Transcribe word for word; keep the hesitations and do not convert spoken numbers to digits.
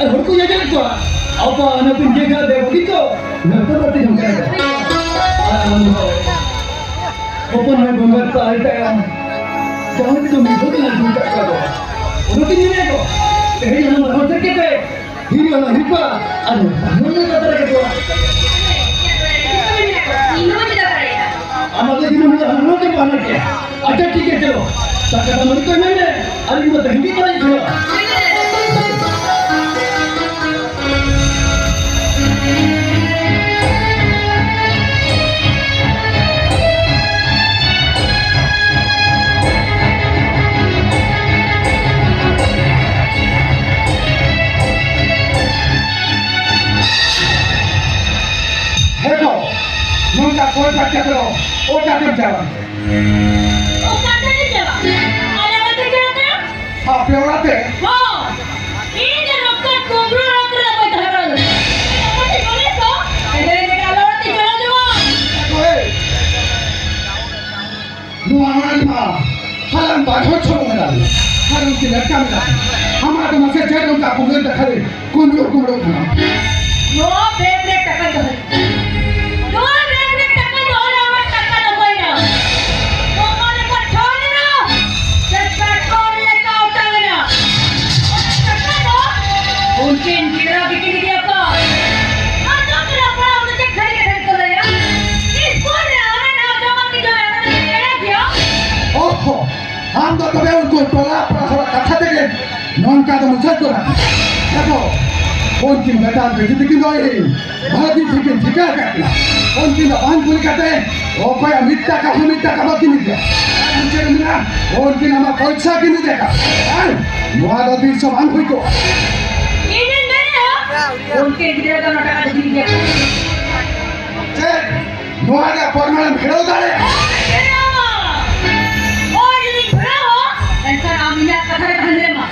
ᱟᱨ ᱦᱚᱲ ᱠᱚ ᱧᱮᱞᱮᱫ ᱠᱚᱣᱟ, ᱟᱯᱟᱱ ᱟᱹᱯᱤᱱ ᱡᱮ ᱡᱟᱦᱟᱸ ᱵᱮ ᱵᱟᱹᱜᱤ ᱠᱚ, ᱱᱚᱛᱮ ᱵᱟᱹᱲᱛᱤ ᱡᱚᱝ ᱠᱟᱱᱟ ᱠᱚ᱾ ᱟᱨ ᱟᱢ ᱫᱚ ᱦᱚᱯᱚᱱ ᱢᱟᱹᱭ ᱵᱚᱸᱜᱟ ᱛᱟᱭ ᱛᱟᱭᱚᱢ ᱡᱟᱶᱟᱭ ᱛᱮᱠᱚ ᱢᱤᱫ ᱫᱷᱟᱣ ᱛᱮ ᱞᱟᱹᱴᱩ ᱟᱠᱟᱫ ᱠᱚᱣᱟ ᱠᱚ᱾ ᱚᱱᱟᱛᱮᱧ ᱢᱮᱱᱮᱫ ᱠᱚ, ᱛᱮᱦᱮᱧ ᱟᱢ ᱦᱚᱸ ᱥᱮᱴ ᱠᱟᱛᱮ ᱦᱤᱨᱤ ᱦᱚᱸ ᱦᱤᱨᱤ ᱠᱚᱣᱟ ᱟᱨ ᱵᱟᱹᱦᱩ ᱦᱚᱸ ᱠᱟᱛᱷᱟ ᱨᱮᱜᱮ ᱠᱚᱣᱟ᱾ ᱤᱧ ᱦᱚᱸ ᱪᱮᱫᱟᱜ ᱵᱟᱹᱧ ᱪᱮᱫᱟᱜ ᱫᱟᱲᱮᱭᱟᱜᱼᱟ? ᱟᱢᱟᱜ ᱫᱚ ᱫᱤᱱᱟᱹᱢ ᱦᱤᱞᱳᱜ ᱦᱟᱹᱱᱩ ᱦᱚᱸ ᱵᱟᱦᱱᱟ ᱠᱮᱭᱟ᱾ ᱟᱪᱪᱷᱟ, ᱴᱷᱤᱠ ᱜᱮᱭᱟ, ᱪᱚᱞᱚ᱾ ᱫᱟᱠᱟ ᱫᱟᱢ ᱢᱟᱹᱲᱤ ᱠᱚ ᱮᱢᱟᱭ ᱢᱮ, ᱟᱨ ᱤᱧ ᱫᱚ ᱛᱮᱦᱮᱧ ᱜᱮ ᱪᱟᱞᱟᱜ ᱤᱧ ᱠᱷᱚᱡᱚᱜᱼᱟ᱾ ᱦᱮᱸ ᱛᱚ, ᱱᱚᱝᱠᱟ ᱠᱚᱭ ᱵᱟᱪᱪᱟ ᱫᱚ ᱚᱠᱟ ᱛᱮᱢ ᱪᱟᱞᱟᱜᱼᱟ? ᱚᱠᱟ ᱛᱮᱢ ᱪᱟᱞᱟᱜᱼᱟ? ᱟᱞᱮ ᱚᱲᱟᱜ ᱛᱮ ᱪᱟᱞᱟᱜ ᱠᱟᱱᱟ᱾ ᱟᱯᱮ ᱚᱲᱟᱜ ᱛᱮ? ᱦᱚᱸ᱾ ᱤᱧ ᱫᱚ ᱱᱚᱝᱠᱟ ᱠᱩᱢᱵᱽᱲᱩ ᱚᱲᱟᱜ ᱠᱚᱨᱮ ᱵᱟᱹᱧ ᱛᱟᱦᱮᱸ ᱵᱟᱲᱟ ᱞᱮᱱᱟ᱾ ᱚᱠᱟ ᱛᱮ ᱪᱟᱞᱟᱜ ᱠᱚ? ᱮᱱᱮ ᱮᱱᱮ ᱟᱞᱮ ᱚᱲᱟᱜ ᱛᱮ ᱪᱟᱞᱟᱣ ᱡᱚᱝᱟ᱾ ᱦᱳᱭ᱾ ᱱᱚᱣᱟ ᱟᱲᱟᱝ ᱢᱟ ᱦᱟᱞᱟᱝ ᱵᱟᱫᱷᱚ ᱪᱷᱚᱲᱚ ᱢᱮᱱᱟᱜ ᱞᱮᱭᱟ᱾ ᱟᱨ ᱩᱱᱠᱤᱱ ᱞᱮᱠᱟ ᱢᱮᱱᱟᱜ ᱠᱤᱱᱟ᱾ ᱟᱢᱟᱜ ᱫᱚ ᱢᱟᱥᱮ ᱪᱮᱫ ᱚᱱᱠᱟ ᱠᱩᱢᱵᱽᱲᱩ ᱠᱟᱛᱷᱟ ᱨᱮ ᱠᱩᱢᱵᱽᱲᱩ ᱠᱩᱢᱵᱽᱲᱩ ᱠᱟᱱᱟ? ᱱᱚᱣᱟ ᱵᱮᱜᱽ ᱨᱮ ᱴᱟᱠᱟ ᱫᱚᱦᱚᱭ ᱢᱮ᱾ ᱱᱚᱣᱟ ᱵᱮᱜᱽ ᱨᱮ ᱴᱟᱠᱟ ᱫᱚᱦᱚ ᱞᱮ ᱟᱢᱟᱜ ᱴᱟᱠᱟ ᱫᱚ ᱦᱩᱭᱱᱟ᱾ ᱱᱚᱣᱟ ᱞᱮᱠᱟ ᱪᱷᱚᱲ ᱮᱱᱟ, ᱥᱮ ᱯᱮᱴᱨᱳᱞ ᱞᱮᱠᱟ ᱚᱴᱟᱝ ᱮᱱᱟ᱾ ᱚᱱᱟ ᱴᱟᱠᱟ ᱫᱚ ᱩᱱᱠᱤᱱ ᱜᱤᱫᱽᱨᱟᱹ ᱜᱮᱠᱤᱱ ᱤᱫᱤᱭᱟᱠᱚ᱾ ᱟᱨ ᱡᱚᱢ ᱨᱮ ᱚᱠᱚᱭ ᱩᱱᱤ ᱪᱮᱫ ᱜᱷᱟᱹᱲᱤ ᱜᱷᱟᱹᱲᱤ ᱠᱚ ᱞᱟᱹᱭᱟ? ᱤᱥᱠᱩᱞ ᱨᱮ ᱚᱱᱟ ᱱᱟᱣᱟ ᱡᱚᱢᱟᱜ ᱠᱤᱱ ᱡᱚᱢᱟ, ᱚᱱᱟ ᱫᱚ ᱮᱲᱮ ᱜᱮᱭᱟ᱾ ᱚᱦᱚ, ᱟᱢ ᱫᱚ ᱛᱚᱵᱮ ᱩᱱᱠᱩ ᱴᱚᱞᱟ ᱯᱟᱲᱟ ᱦᱚᱲᱟᱜ ᱠᱟᱛᱷᱟ ᱛᱮᱜᱮ ᱱᱚᱝᱠᱟ ᱫᱚ ᱢᱩᱪᱟᱹᱫ ᱠᱚ ᱱᱟ᱾ ᱫᱮᱠᱷᱚ, ᱩᱱᱠᱤᱱ ᱵᱮᱴᱟ ᱵᱤᱴᱤ ᱛᱤᱠᱤᱱ ᱫᱚ ᱤᱧ ᱵᱷᱟᱹᱜᱤ ᱴᱷᱤᱠ ᱤᱧ ᱴᱷᱤᱠᱟᱹ ᱟᱠᱟᱫ ᱠᱤᱱᱟ᱾ ᱩᱱᱠᱤᱱ ᱫᱚ ᱵᱟᱝ ᱠᱩᱞᱤ ᱠᱟᱛᱮ ᱚᱠᱚᱭᱟᱜ ᱢᱤᱫ ᱴᱟᱠᱟ ᱦᱚᱸ ᱢᱤᱫ ᱴᱟᱠᱟ ᱵᱟᱹᱠᱤᱱ ᱤᱫᱤᱭᱟ᱾ ᱟᱨ ᱪᱮᱫ ᱢᱮᱱᱟ, ᱩᱱᱠᱤᱱ ᱟᱢᱟᱜ ᱯᱚᱭᱥᱟ ᱠᱤᱱ ᱤᱫᱤᱭᱟ᱾ ᱟᱨ ᱱᱚᱣᱟ ᱫᱚ ᱛᱤᱥ ᱦᱚᱸ ᱵᱟᱝ ᱦᱩᱭ ᱠᱚᱜᱼᱟ᱾ ᱤᱧᱤᱧ ᱢᱮᱱᱮᱫᱼᱟ, ᱩᱱᱠᱤᱱ ᱜᱤᱫᱽᱨᱟᱹ ᱫᱚ ᱱᱚᱰᱮ ᱟᱹᱰᱤ ᱜᱮ᱾ ᱪᱮᱫ? ᱱᱚᱣᱟ ᱨᱮᱭᱟᱜ ᱯᱚᱨᱢᱟᱱᱮᱢ ᱯᱷᱮᱨᱟᱣ ᱫᱟᱲᱮᱭᱟᱜᱼᱟ? ᱦᱳᱭ, ᱯᱷᱮᱨᱟᱣᱟ᱾ ᱦᱳᱭ, ᱡᱩᱫᱤᱧ ᱯᱷᱮᱨᱟᱣᱟ, ᱮᱱᱠᱷᱟᱱ ᱟᱢ ᱤᱧᱟᱹᱜ ᱠᱟᱛᱷᱟ ᱨᱮ ᱛᱟᱦᱮᱱ ᱨᱮ ᱢᱟ᱾